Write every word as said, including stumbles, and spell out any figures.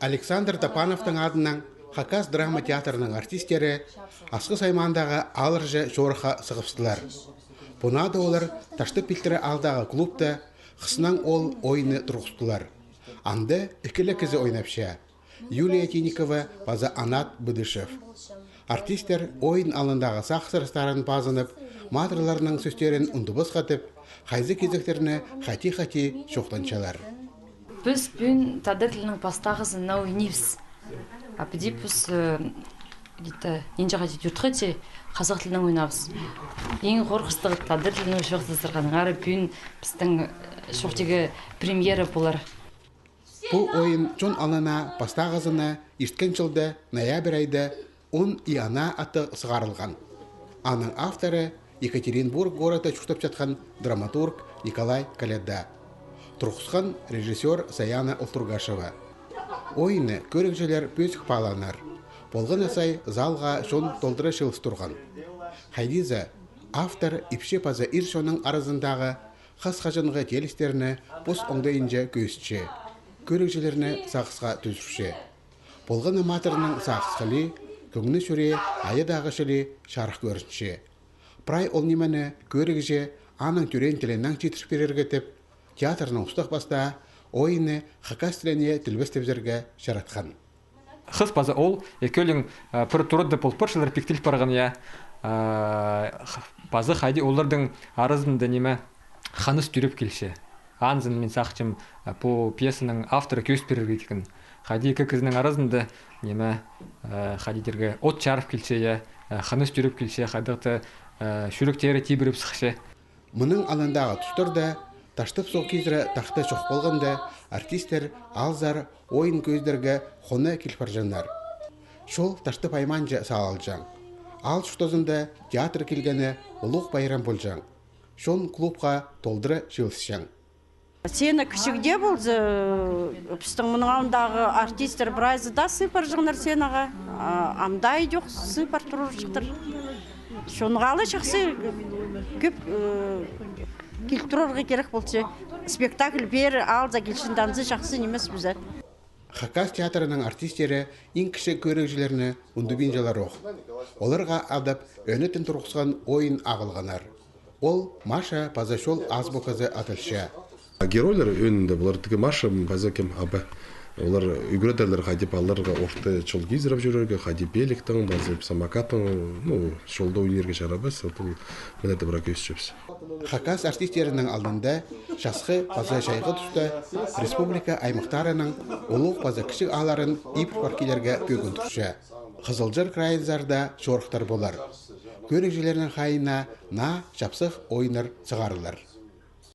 Александр Топановтың адынаң Хакас драма театрының артисттері Асхыс аймаандағы алырҷа чорыхха сығыбыстылар. Пу наада олар Таштып пилтірі аалдағы клубта «Хыснаң оол» ойынны турғыстылар. Анда ікі ле кізі ойнапча: Юлия Тинникова паза Анат Быдышев. Артисттер ойын алнындағы сағыстарыстарын пазынып, матырларның сӧстерін ундубысхатып, хайзы кизектерні хати-хати чоохтанчалар. Піс пӱӱн тадар тілінің пастағызын ойнирбыс. А піди піс, э, где-то нинҷе-хати тӧрт хати хазах тілінең ойнабыс. Иң хорғыстығ тадар тілінең чоохтазарға. Ары пӱӱн пістің, э, чоохтирға, премьера полар. Пу ойын чон алнына пастағызына ирткен чылда ноябрь айда «Он и она» аттығ сығарылған. Аның авторы Екатеринбург городта чуртапчатхан драматург Николай Коляда. Турғысхан режиссёр Саяна Олтургашева. Ойынны кӧрігҷілер пӧзік паалааннар. Полған на сай залға чон толдыра чыылыс турған. Хайди за, автор ипчі паза ир чонның аразындағы хас-хаҷанғы теелістерні пос оңдайынҷа кӧзітче, кӧрігҷілерні сағысха тӱзірче. Полған на матырның сағыс хылии, кӧңні чӱрее айадағы чіли чарых кӧрінче. Прай ол нимені кӧрігҷі аның тӧреен тілінең читір пирерге тіп, театрның устағ-пастаа ойынны хакас тіліне тілбестеп ізерге чаратхан. Хыс паза оол ікӧлең, а, пір турада пол парчалар, пиктел парған, я. А, х-, паза хайди олардың аразында ниме, хыныс тӧреп килче. Анзын мин сағынчам, а, пу пьесаның авторы кӧзіт пирерге иткен. Хайди ікі кізінің аразында ниме, а, хайди тирге, от чарып килче, я, а, хыныс тӧреп килче, хайдағ-да, а, чӱректері тибіріп сыхча. Мының алнындағы тустарда Таштып суғ кизіре тахта чох полғанда, артисттер аалзар ойын кӧзідерге хона кил парҷаңнар. Чол Таштып аймаанҷа салылҷаң. Аал чуртазында театр килгені улуғ пайрам полҷаң. Чон клубха толдыра чыылысчаң. Сцена кічіг дее полза, пістің мының алнындағы артисттер прайзы даа сыйпарҷаңнар сценаға. А, ам даа идӧк сыйпар турарҷыхтар. Чонға ла чахсы, кӧп, э, кил турарға кирек полча. Спектакль пеер аалза килчең, анзы чахсы нимес пу зат. Хакас театрының артисттері иң кічіг кӧрігҷілерні ундубинчалар ох. Оларға адап ӧнетін турғысхан ойын ағылғаннар. Ол «Маша паза чол азбуказы» адалча. А геройлар ӧӧнінде пулар тігі Маша паза кем, аба. Олар ӱгредерлер, хайди палаларға орта чол кизіріп чӧрерге, хайди пеліктең, паза самокаттаң, ну, чолда ойнирға чарабас, ол мына даа прай кӧзітчебіс. Хакас артисттерінің алнында часхы паза чайғы туста республика аймахтарының улуғ паза кічіг аалларын ибіре пар килерге пӧгін турча. Хызылчар крайынзар даа чорыхтар полар. Кӧрігҷілернің хайиина наа чапсых ойыннар сығарылар.